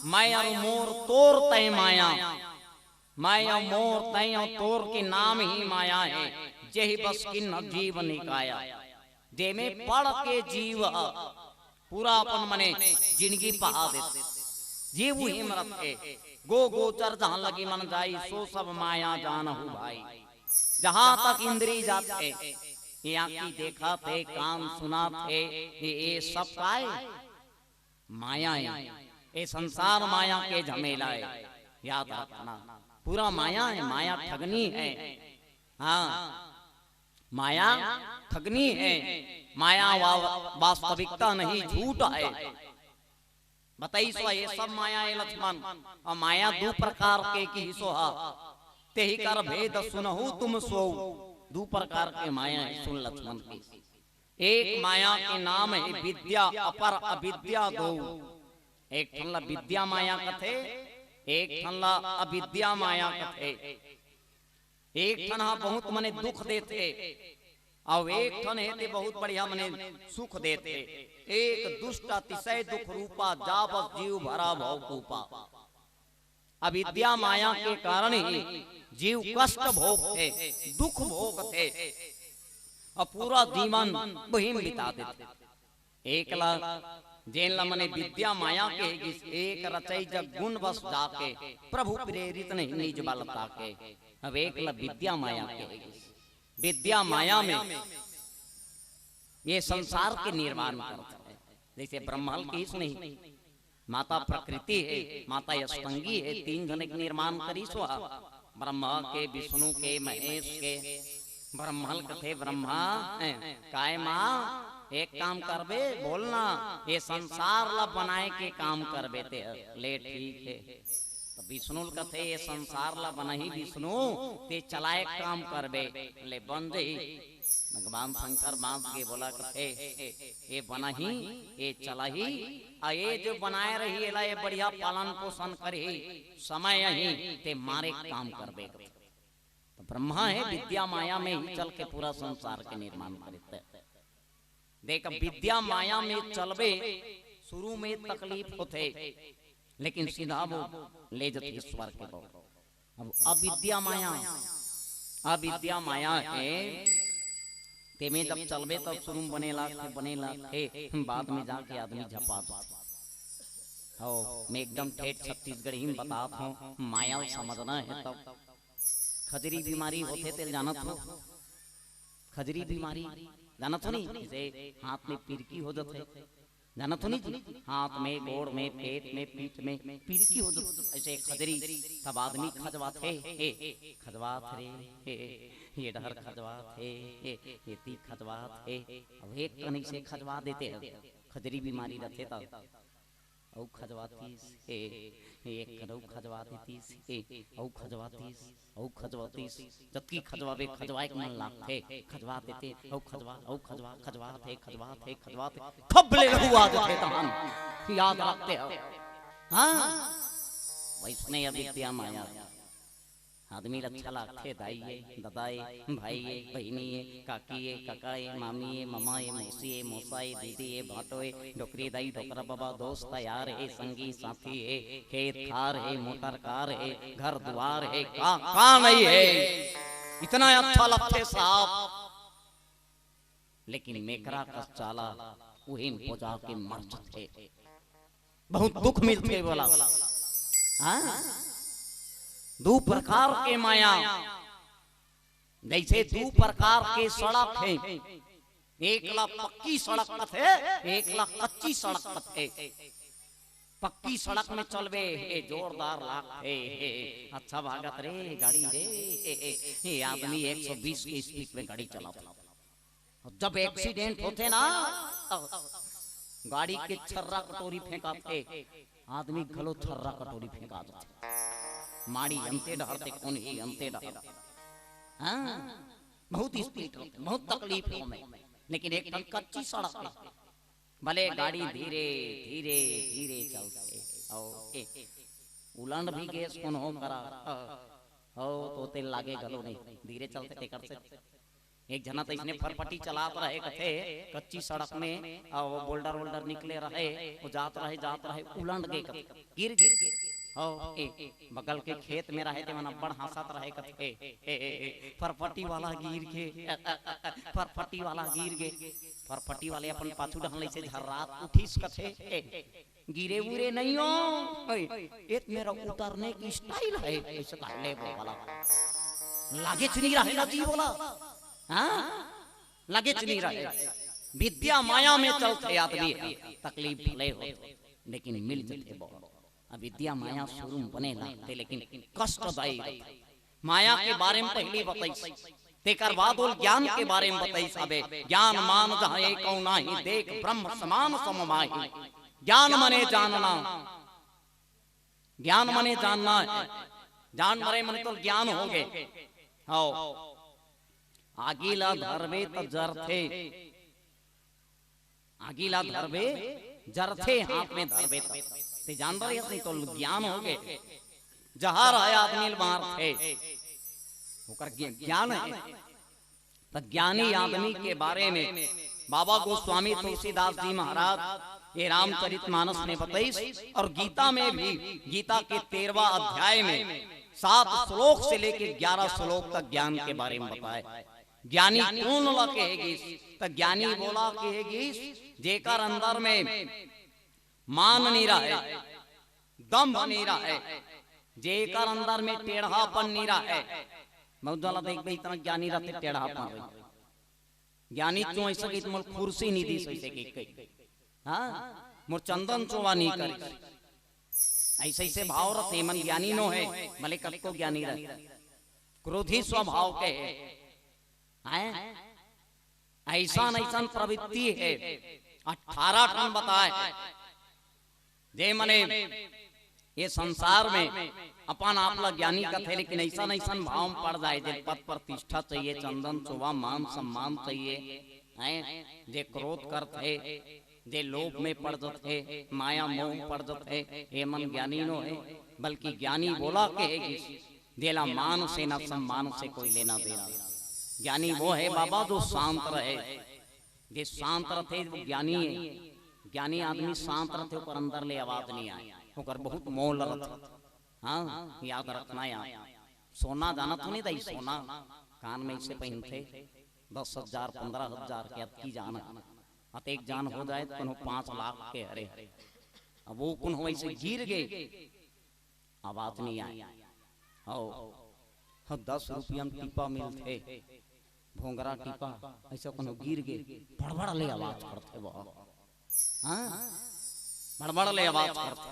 मैं अउ मोर तोर तय माया, मैं अउ मोर तय अउ तोर के नाम ही माया हे, जेहि बस किन्ह जीव निकाया। जेमे पड़ के जीव ह पूरा अपन मने जिनगी पहा देथे, जीव उही म रथे। गो गोचर जहाँ लगी मन जाई, सो सब माया जानहु भाई। जहाँ तक इंद्री जाथे, ये आँखी देखत हे, कान सुनत हे, ये, ये सब काय? माया हे। ये संसार माया के झमेला हे, याद रखना। पूरा माया हे, माया ठगनी हे। हाँ, माया ठगनी हे, माया वा-, वास्तविकता नहीं, झूठ हे। बतइस हे, ये सब माया हे लक्ष्मण। अउ माया दू प्रकार के किहिस हे, तेहि कर भेद सुनहु तुम सोऊ। दू प्रकार के माया हे, सुन लक्ष्मण की। एक माया के नाम हे विद्या, अपर अविद्या दोऊ। एक ठन ला विद्या माया कथे, एक ठन ला अविद्या माया कथे। एक ठन ह बहुत मने दुख देथे, अउ एक ठन हे ते बहुत बढ़िया मने सुख देथे। एक दुष्ट अतिशय दुख रूपा, जा बस जीव भरा भव कूपा। अविद्या माया के कारण ही जीव कष्ट भोगथे, दुख भोगथे, अउ पूरा जीवन उही म बिता देथे। एक ला, जेन ला मने विद्या माया कहे गिस, एक रचई जग गुण बस जाके, प्रभु प्रेरित नहीं निज बल ताके। अब एक ला विद्या माया कहे गिस। विद्या माया में ये संसार के निर्माण करत हे। जैसे ब्रह्मा ल किहिस नहीं, माता प्रकृति हे, माता अष्टांगी हे, तीन झने के निर्माण करिस हे। ब्रह्मा के, विष्णु के, महेश के। ब्रह्मा ल कथे, ब्रह्मा, हैं, काय माँ, एक काम करबे, बोलना, ये संसार ला बनाए के काम करबे ते ह। ले ठीक हे। त विष्णु ल कथे, ये संसार ला बनही विष्णु, ते चलाए के काम करबे, ले बन जही। भगवान शंकर बांस के बोला कथे, ए, ए बनही, ए चलही, अउ ए जो बनाए रही, एला ए बढ़िया पालन पोषण करही, समय अही, ते मारे के काम करबे। त ब्रह्मा हे विद्या माया में ही चल के पूरा संसार के निर्माण करिस हे। देख, विद्या माया में चलबे, शुरू में तकलीफ होथे, लेकिन सीधा वो ले जथे ईश्वर के ओर। अब अविद्या माया, अविद्या माया हे, तेमे जब चलबे तब शुरू में बने लागथे, बने लागथे, बाद में जाके आदमी झपा जाथे। हो, मैं एकदम ठेठ छत्तीसगढ़ी में बतात हूँ, माया ल समझना हे तब। खजरी बीमारी होथे तेल जानत हो? खजरी बीमारी जानत हो नहीं? जैसे हाथ में पिरकी हो जाथे, जानत हो नहीं जी? हाथ में, गोड़ में, पेट में, पीठ में पिरकी हो जाथे, ऐसे खजरी। तब आदमी खजवाथे, हे, खजवात रे, हे, ये डहर खजवात हे, हे, ये ती खजवात हे। अब एक कनी से खजवा देथे, खजरी बीमारी रथे तब। अउ खजवातिस हे, एक कन अउ खजवा देतिस हे, अउ खजवातिस, अउ खजवातिस। जतकी खजवाबे, खजवाए के मन लागथे, खजवा देथे, अउ खजवा, अउ खजवा, खजवात हे, खजवात हे, खजवात हे, खब ले लहू आ जाथे तहन, याद रखते हो। हाँ, वैसने अविद्या माया। आदमी ल अच्छा लागथे, दाई ए, ददा ए, भाई ए, बहिनी ए, काकी ए, कका ए, मामी ए, ममा ए, मौसी ए, मौसा ए, दीदी ए, भाटो ए, डोकरी दाई, डोकरा बबा, दोस्त यार ए, संगी साथी ए, खेत खार ए, मोटर कार ए, घर दुआर ए, का, का नहीं हे? इतना अच्छा लगथे साहब। लेकिन मेकरा कस चाला, उही म पोजा के मर जाथे। बहुत दुख मिलथे बोला। हाँ? दू प्रकार के माया। जैसे दू प्रकार के सड़क हे, एक ला पक्की सड़क कथे, एक ला कच्ची सड़क कथे। पक्की सड़क में चलबे, हे जोरदार लागथे, हे अच्छा भागत रे गाड़ी रे, हे, हे, हे आदमी एक सौ बीस के स्पीड में गाड़ी चलाथे। अउ जब एक्सीडेंट होथे ना, त गाड़ी के छर्रा कटोरी फेंकाथे, आदमी घलो छर्रा कटोरी फेंका जाथे। माड़ी अंते डहर ते कोन ही अंते डहर। हाँ, बहुत स्पीड होथे, बहुत तकलीफ होथे, लेकिन एक ठन कच्ची सड़क हे। भले गाड़ी धीरे, धीरे, धीरे चलथे, अउ ए, उलंड भी गेस कोनो करा, अउ तो तेल लागे घलो नहीं, धीरे चलथे तेकर से। एक झना त इसने फरफटी चलात रहे कथे, कच्ची सड़क में, अउ बोल्डर वोल्डर निकले रहे, वो जात रहे, जात रहे, उलंड गे कथे, गिर गे। हो, ए, बगल के खेत में रहे, ते मन अब्बड़ हाँसत रहे कथे, ए, ए, ए, फरफटी वाला गिर गे, फरफटी वाला गिर गे। फरफटी वाले अपन पाछू डहन लइसे झर्रात उठिस कथे, ए, गिरे उरे नहीं हो, ए, ए त मेरा उतरने की स्टाइल है, ऐसे कह ले वो वाला। लागेच नहीं रहे ना जी बोला, हाँ, लागेच नहीं रहे। विद्या माया में चलथे आदमी ह, तकलीफ भले हो, लेकिन मिल जथे बहुत। अविद्या माया शुरू में बने लागथे, लेकिन कष्टदायी रथे। माया के बारे में पहिली बतइस, तेकर बाद ओला ज्ञान के बारे में बतइस। अबे ज्ञान मान जहाँ एकौ नाही, देख ब्रह्म समान सम माही। ज्ञान मने जानना, ज्ञान मने जानना है। जान मरे मने तो ज्ञान हो गे। हव, आगी ला धरबे त जरथे, आगी ला धरबे, जरथे, हाथ में धरबे त। ते जान रहे हस नहीं तो ज्ञान हो गे। जहर है आदमी ल मारथे, ओकर ज्ञ-, ज्ञान है। त ज्ञानी आदमी के बारे में बाबा गोस्वामी तुलसीदास जी महाराज ये रामचरित मानस में बतइस, और गीता में भी, गीता के तेरहवाँ अध्याय में सात श्लोक से लेके ग्यारह श्लोक तक ज्ञान के बारे में बताए। ज्ञानी कोन ला कहे गिस? त ज्ञानी वोला कहे गिस, जेकर अंदर में मान नहीं रहे, दम्भ नहीं रहे, जेकर अंदर में टेढ़ापन नहीं रहे। बहुत जला देखबे, इतना ज्ञानी रहते, टेढ़ापन रही। ज्ञानी क्यों ऐसा कि मोला कुर्सी नहीं दिस, ऐसे कि कही, हाँ, मोर चंदन चोवा नहीं करी। ऐसे ऐसे भाव रथे, मन ज्ञानी नो है, भले कतको ज्ञानी रहे, क्रोधी स्वभाव के है। हैं? ऐसन ऐसन प्रवृत्ति है, अठारह ठन बताए, जे मने ये संसार में अपन आप ला ज्ञानी कथे, लेकिन ऐसन ऐसन भाव में पड़ जाए, जे पद प्रतिष्ठा चाहिए, चंदन चोवा, मान सम्मान चाहिए, हैं? जे क्रोध करथे, जे लोभ में पड़ जथे, माया मोह में पड़ जथे, ये मन ज्ञानी नो है, बल्कि ज्ञानी वोला कहे गिस, जेला मान से ना सम्मान से कोई लेना देना। ज्ञानी वो है बाबा जो शांत रहे, जे शांत रथे वो ज्ञानी है। ज्ञानी आदमी शांत रथे, ओकर अंदर ले आवाज नहीं आए, ओकर बहुत मोल रथे। हाँ, याद रखना यार, सोना जानत हो नहीं दाई, सोना कान में इसे पहनथे, दस हजार, पन्द्रह हजार के अतकी जान है। अतेक जान हो जाए त कोनो पाँच लाख के हरे। अब वो कोनो ऐसे गिर गे, आवाज नहीं आए। हव, हव, दस रुपया में टीपा मिलथे, भोंगरा टीपा, ऐसे कोनो गिर गे, बड़बड़ ले आवाज करथे वो। हाँ, बड़बड़ ले आवाज करथे।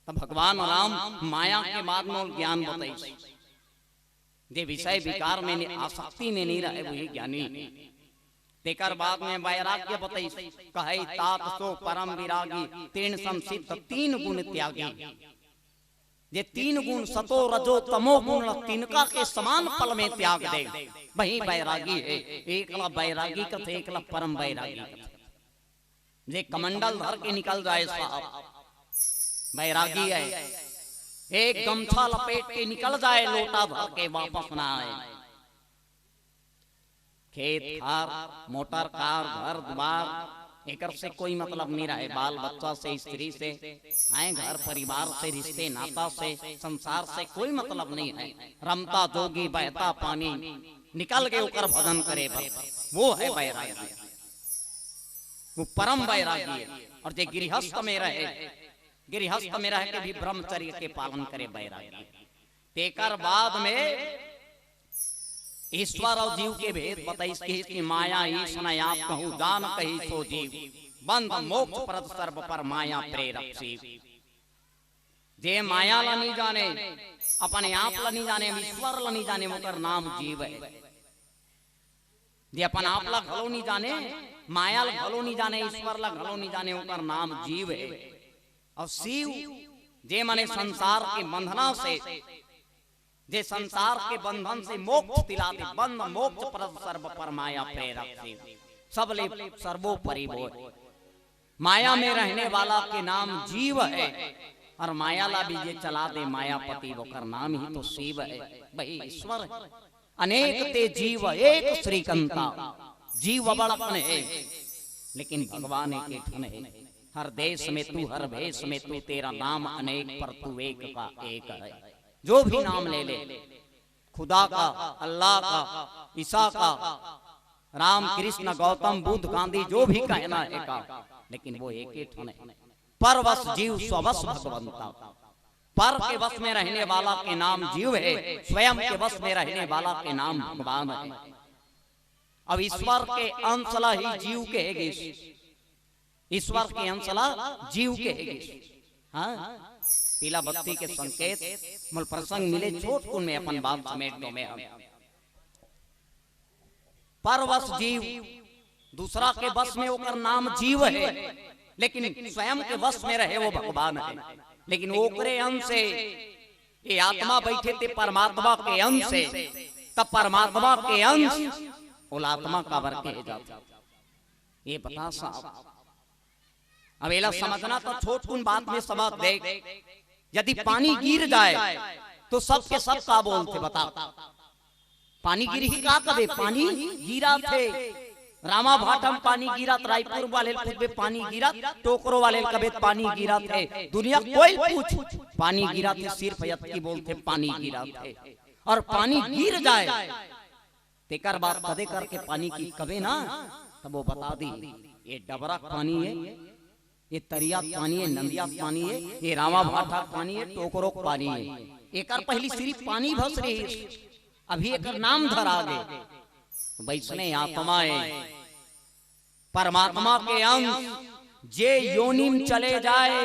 तब भगवान राम माया के बाद में ज्ञान बताइस। जे विषय विकार में नि-, आसक्ति में नहीं रहे, वही ज्ञानी। तेकर बाद में वैराग्य बताइस, कहै तात सो परम विरागी, तीन सम सिद्ध तीन गुण त्यागी। जे तीन गुण सतो रजो तमो गुण ला तिनका के समान पल में त्याग दे, वही वैरागी है। एक ला वैरागी कथे, एक ला परम वैरागी कथे। जे कमंडल धर के निकल जाए साहब, बैरागी है। एक गमछा लपेट के निकल जाए, लोटा धर के वापस ना आए। खेत खार, मोटर कार, घर द्वार, एकर से कोई मतलब नहीं रहे। बाल बच्चा से, स्त्री से, आए घर परिवार से, रिश्ते नाता से, संसार से कोई मतलब नहीं है। रमता जोगी बहता पानी, निकल के ओकर भजन करे बर, वो है बैरागी। वो परम बैरागी है। और जे गृहस्थ में रहे, गृहस्थ में रह के भी ब्रह्मचर्य के पालन करे बैरागी। तेकर बाद में ईश्वर और जीव के भेद बताइस कि, कि माया ईश न आप कहूँ, जान कही सो जीव, बंध मोक्ष प्रद सर्व पर माया प्रेरक शिव। जे माया ला नहीं जाने, अपने आप ला नहीं जाने, ईश्वर ला नहीं जाने, ओकर नाम जीव है। जे अपन आप ला घलो नहीं जाने, माया ला घलो नहीं जाने, ईश्वर ला घलो नहीं जाने, ओकर नाम जीव है। और शिव जे मने संसार के बंधना से, जे संसार के बंधन से मोक्ष दिलाते, बंध मोक्ष प्रद सर्व पर माया प्रेरक शिव, सबले सर्वोपरि वो है। माया में रहने वाला के नाम जीव है, और माया ला भी जे चला दे मायापति, ओकर नाम ही तो शिव है, वही ईश्वर है। अनेक ते जीव एक श्रीकंता। जीव अबड़ अकन हे, लेकिन भगवान एके ठन हे। हर देश में तू, हर भेष में तू, तेरा नाम अनेक पर तू एक का एक है। जो भी नाम ले ले, खुदा का, अल्लाह का, ईसा का, राम, कृष्ण, गौतम बुद्ध, गांधी, जो भी कहना हे का, लेकिन वो एके ठन हे। परवश जीव स्ववश भगवंता। पर के वश में रहने वाला के नाम जीव हे, स्वयं के वश में रहने वाला के नाम भगवान हे। अब ईश्वर के अंश ला ही जीव केहे गिस, ईश्वर के अंश ला जीव केहे गिस। हाँ, पीला बत्ती के संकेत। मोला प्रसंग मिले, छोटकुन में अपन बात समेट देंव मैं। परवश जीव, दूसरा के वश में ओकर नाम जीव हे, लेकिन स्वयं के वश में रहे वो भगवान हे। लेकिन ओकरे अंश हे, ये आत्मा बइठे ते परमात्मा के अंश हे, त परमात्मा के अंश ओला आत्मा काबर कहे जाथे? ये बता साहब। अब एला समझना त छोटकुन बात में समझ। देख, यदि पानी गिर जाए त सब के सब का बोलथे, बता? पानी गिरही का कबे? पानी गिरत हे। रामा भाटा म पानी गिरत, रायपुर वाले ल पूछबे पानी गिरत, टोकरो वाले ल कबे पानी गिरत हे। दुनिया कोई ल पूछ, पानी गिरत हे, सिर्फ अतकी बोलथे पानी गिरत हे। अउ पानी गिर जाए तेकर बाद कदे करके पानी की कबे ना, तब वो बता दी, ये डबरा के पानी हे, ये तरिया के पानी हे, नंदिया के पानी हे, ये रामा भाटा के पानी हे, टोकरो के पानी हे। एकर पहिली सिर्फ पानी भस रहिस, अभी एकर नाम धरा गे। वइसने आत्मा हे, परमात्मा के अंश, जे योनि म चले जाए,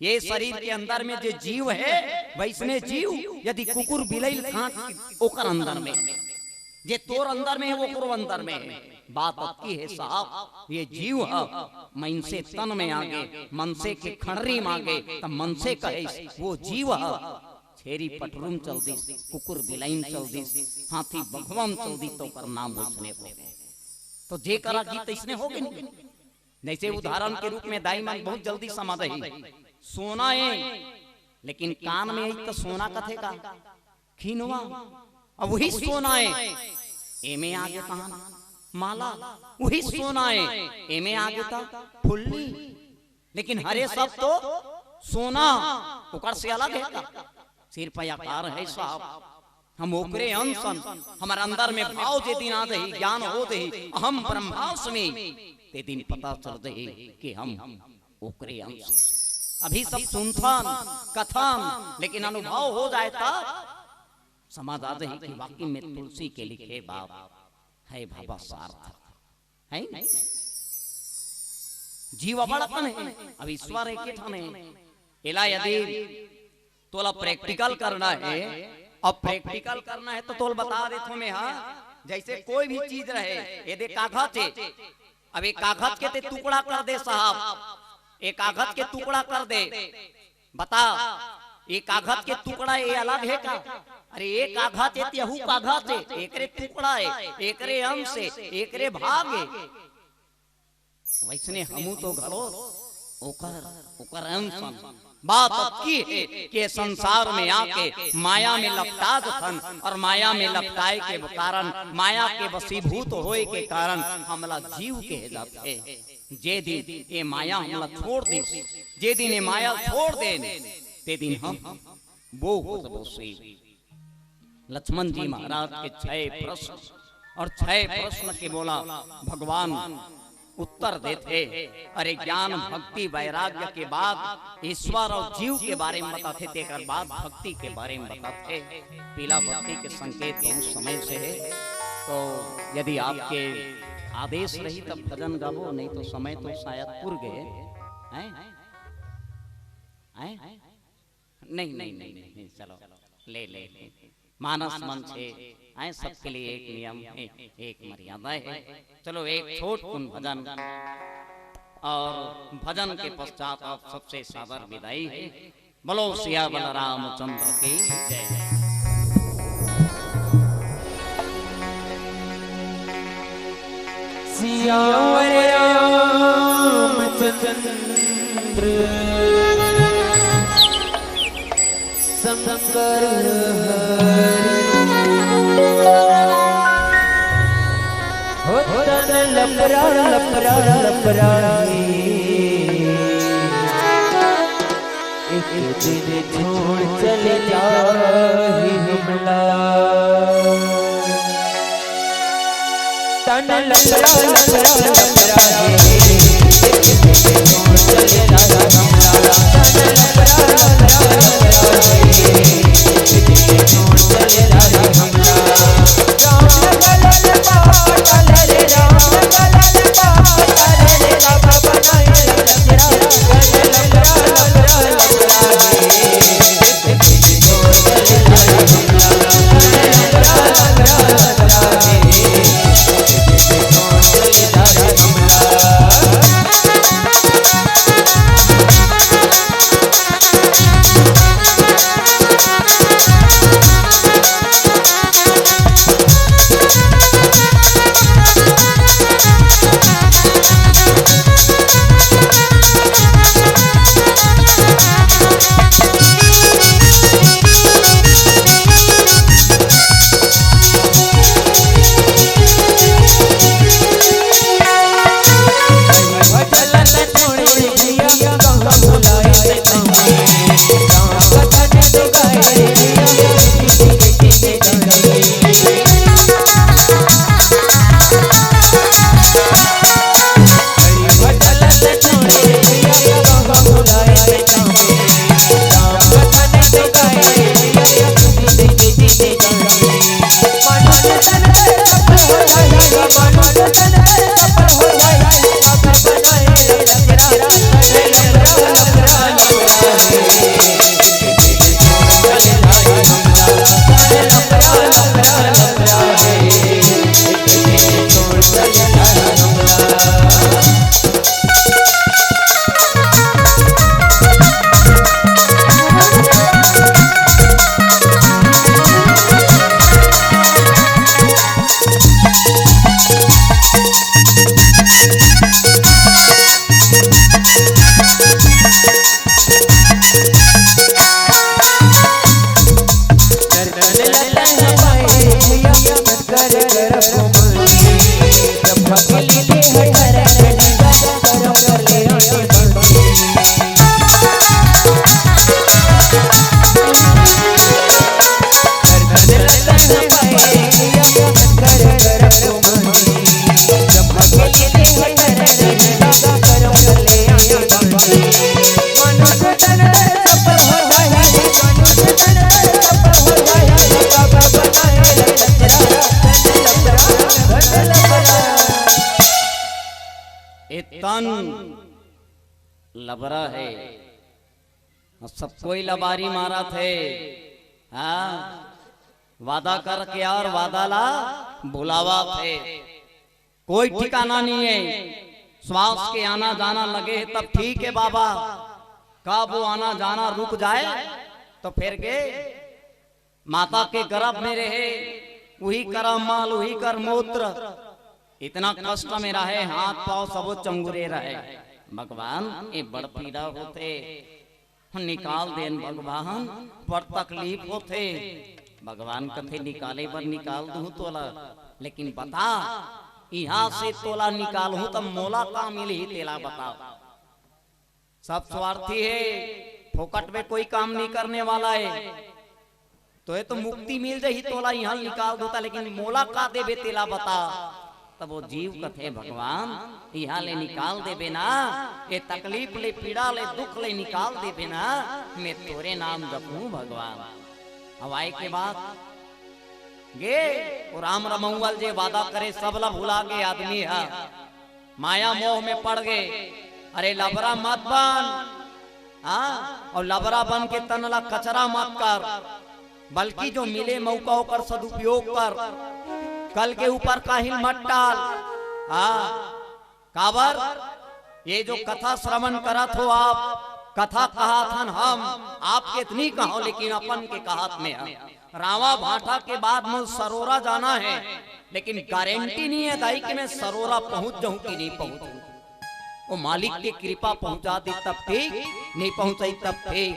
ये शरीर के अंदर में जे जीव हे, वइसने जीव, यदि कुकुर बिलई ल काट के ओकर अंदर में, जे तोर अंदर में हे, ओकरो अंदर में हे। बात अतकी हे साहब, ये जीव ह मनसे तन में आगे, मनसे के खंड़री म आगे, त मनसे कहे, वो जीव ह छेरी पठरू म चल दिस, कुकुर बिलई म चल दिस, हाथी बघवा म चल दिस, त ओकर नाम वइसने हो गे। त जे करा गीत अइसने हो गे नहीं। जइसे उदाहरण के रूप में दाई मन बहुत जल्दी समझ ही, सोना हे, लेकिन कान में आई त सोना कथे का? खिनवा। अब वही सोना हे, एमे आगे तहान माला, वही सोना हे, एमे आगे त फुल्ली। लेकिन हरे सब तो सोना, ओकर से अलग हे का? सिर्फ आकार हे साहब। हम ओकरे अंश हन, हमर अंदर में भाव जे दिन आ जाही, ज्ञान हो जाही, अहम ब्रह्मास्मि, ते दिन पता चल जाही कि हम ओकरे अंश। अभी सब सुनथन, कथन, लेकिन अनुभव हो जाए त समझ आ जाही कि वाकई में तुलसी के लिखे बात हे बाबा सार्थक। हे? जीव अबड़ अकन हे, अब ईश्वर एके ठन हे। एला यदि तोला practical करना हे, अब practical करना हे त तोला बता देथों मैं, हाँ, जइसे कोई भी चीज रहे, ये दे कागज हे, अब ये कागज के ते टुकड़ा कर दे साहब, ये कागज के टुकड़ा कर दे, बता, ये कागज के टुकड़ा ये अलग हे का? अरे, ये कागज हे त यहू कागज हे, एकरे टुकड़ा हे, एकरे अंश हे, एकरे भाग हे। वइसने हमू तो घलो ओकर, ओकर अंश हन। बात अतकी हे कि संसार में आके माया में लपटा जथन, अउ माया में लपटाए के कारण, माया के वशीभूत होए के कारण हमला जीव केहे जाथे। जे दिन ये माया हमला छोड़ दिस, जे दिन ये माया छोड़ देन, ते दिन हम वो हो जबो शिव। लक्ष्मण जी महाराज के छह प्रश्न, अउ छह प्रश्न के मोला भगवान उत्तर देथे। अरे, ज्ञान, भक्ति, वैराग्य के बाद ईश्वर अउ जीव के बारे में बताथे, तेकर बाद भक्ति के बारे में बताथे। पीला बत्ती के संकेत बहुत समय से हे, तो यदि आपके आदेश रही तब भजन गाबो, नहीं तो समय तो शायद पुर गे। हैं? हैं? नहीं, नहीं, नहीं, नहीं, चलो, ले, ले, ले। मानस मंच हे, आए, सबके लिए एक नियम हे, एक मर्यादा हे। चलो, एक छोटकुन भजन, अउ भजन के पश्चात आप सबसे सादर विदाई हे। बोलो सियावर रामचंद्र की जय। सियावर रामचंद्र शंकर हरि। लफरा लफरा लफरा हे, एक दिन छोड़ चले जाही हमला। तन लफरा लफरा लफरा हे, एक दिन छोड़ चले जाही हमला। तन लफरा लफरा लफरा हे, एक दिन छोड़ चले जाही हमला। ए तन लबरा हे, सब कोई लबारी मारत हे। हाँ, वादा करके और वादा ला बुलावत हे, कोई ठिकाना नहीं है। श्वास के आना जाना लगे हे तब ठीक है बाबा, कब वो आना जाना रुक जाए तो फिर के माता के गर्भ में रहे, वही कर मल, वही कर मूत्र, इतना कष्ट में रहे, हाथ पाँव सबो चंगुरे रहे। भगवान, ये बड़ पीड़ा होथे, निकाल देन भगवान, बड़ तकलीफ होथे। भगवान कथे, निकाले बर निकाल दूँ तोला, लेकिन बता, यहाँ से तोला निकालहूँ त मोला का मिलही, तेला बता। सब स्वार्थी हे, फोकट में कोई काम नहीं करने वाला हे। तो ये तो मुक्ति मिल जाही तोला, यहाँ निकाल दूँ त, लेकिन मोला का देबे तेला बता। तब वो जीव कथे, भगवान, यहाँ ले निकाल देबे ना, ये तकलीफ ले, पीड़ा ले, दुख ले निकाल देबे ना, मैं तोरे नाम जपूँ भगवान। अब आए के बाद गे, वो राम रमउवल जे वादा करे, सब ला भुला गे आदमी ह, माया मोह में पड़ गे। अरे लबरा मत बन, हाँ, और लबरा बन के तन ला कचरा मत कर, बल्कि जो मिले मौका ओकर सदुपयोग कर, कल के ऊपर काहिल मत टाल। हाँ, काबर ये जो कथा श्रवण करत हो आप, कथा कहत हन हम, आपके त नी कहव, लेकिन अपन के कहत में हम। रावा भाटा के बाद मोर सरोरा जाना हे, लेकिन गारंटी नहीं हे दाई कि मैं सरोरा पहुंच जाहूं कि नहीं पहुंचहूं। वो मालिक के कृपा पहुंचा दे तब ठीक, नहीं पहुंचाई तब ठीक।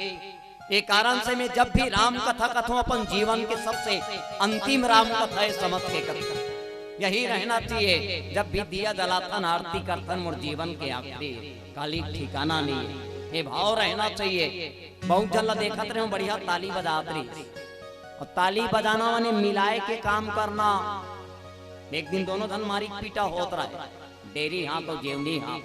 ये कारण से मैं जब भी राम कथा कथों, अपन जीवन के सबसे अंतिम राम कथा हे समझ के कथा। यही रहना चाहिए। जब भी दिया जलाथन, आरती करथन, मोर जीवन के आखिरी, काली ठिकाना नहीं है। ये भाव रहना चाहिए। बहुत जन ला देखत रहे हो, बढ़िया ताली बजात रही, और ताली बजाना माने मिलाए के काम करना। एक दिन दोनों धन मारी पीटा होत रहे, डेरी हाथ और जेवनी हाथ।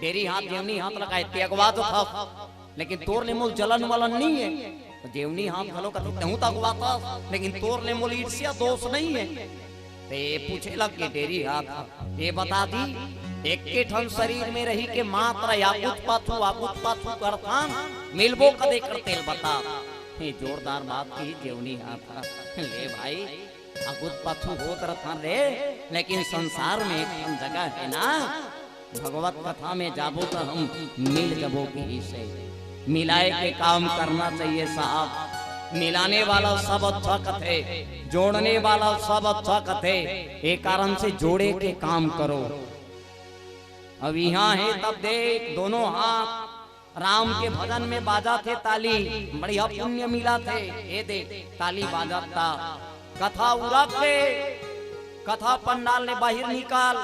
डेरी हाथ जेवनी हाथ लगाए, ते अगवा तो था, लेकिन तोर ले मोल जलन वलन नहीं है। तो जेवनी हाथ घलो कथे, "तहूं तो अगवा था, लेकिन तोर ले मोल ईर्ष्या दोष नहीं है।" ते पूछे लग के डेरी हाथ, "ये बता दी, एक के ठन शरीर में रही के मात्र आगुत पाछू, आगुत पाछू करथन, मिलबो कदे कर तेल बता।" ये जोरदार बात की जेवनी हाथ। ले भाई, आगुत पाछू होत रथन रे, लेकिन संसार में एक ठन जगह है ना, भगवत कथा में जाबो तो हम मिल जबो किही से। मिलाए के काम करना चाहिए साहब। मिलाने वाला सब अच्छा कथे, जोड़ने वाला सब अच्छा कथे। एक कारण से जोड़े के काम करो। अब यहाँ है तब देख, दोनों हाथ राम के भजन में बाजा थे ताली, बढ़िया पुण्य मिला थे। ये देख, ताली बाजा था, कथा उरक के कथा पंडाल ले बाहिर निकाल,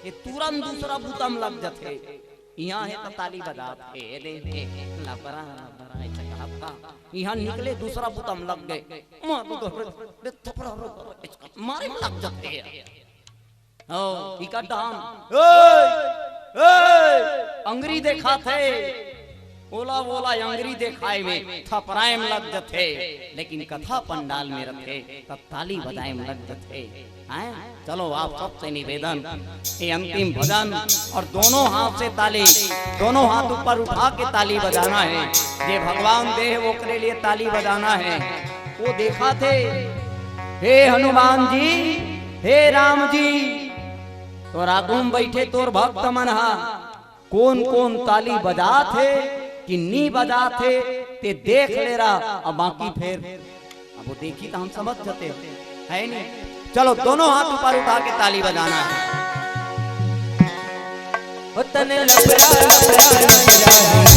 ये तुरंत दूसरा बुतम लग जथे। यहाँ है तो ताली बजात हे, ये देख, लबरा, लबरा, ऐसे कहत था। यहाँ निकले, दूसरा बुतम लग गए। मार दो, रे, रे, थपरा, रे, मारे लग जाते हैं। ओ, इकट्ठा हम, ए, ए, अंगरी देखाथे, ओला, ओला अंगरी देखाए में थपराए में लग जथे, लेकिन कथा पंडाल में रथे, तब ताली बजाए में लग जथे। हैं? चलो, आप सबसे निवेदन, ये अंतिम भजन और दोनों हाथ से ताली, दोनों हाथ ऊपर उठा के ताली बजाना है। जे भगवान दे है, ओकरे लिए ताली बजाना है। वो देखाथे, "हे हनुमान जी, हे राम जी, तोर आगू में बैठे तोर भक्त मन हा कोन कोन ताली बजात हे कि नी बजात हे, ते देख ले रहा, अब बाकी फेर।" अब वो देखी तो हम समझ जाते हैं, है नहीं? चलो, दोनों हाथ ऊपर उठा के ताली बजाना है। ओ तने लफड़ा, लफड़ा, लफड़ा,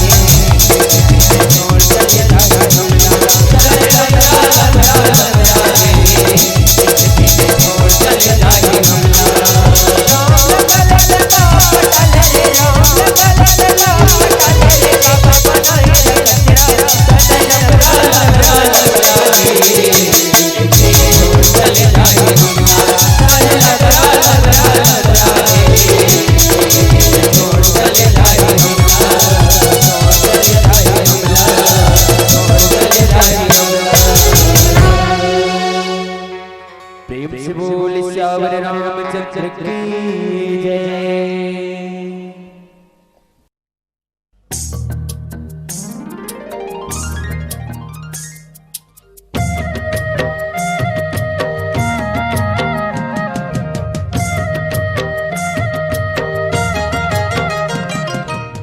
प्रेम से बोल सियावर रामचंद्र की जय।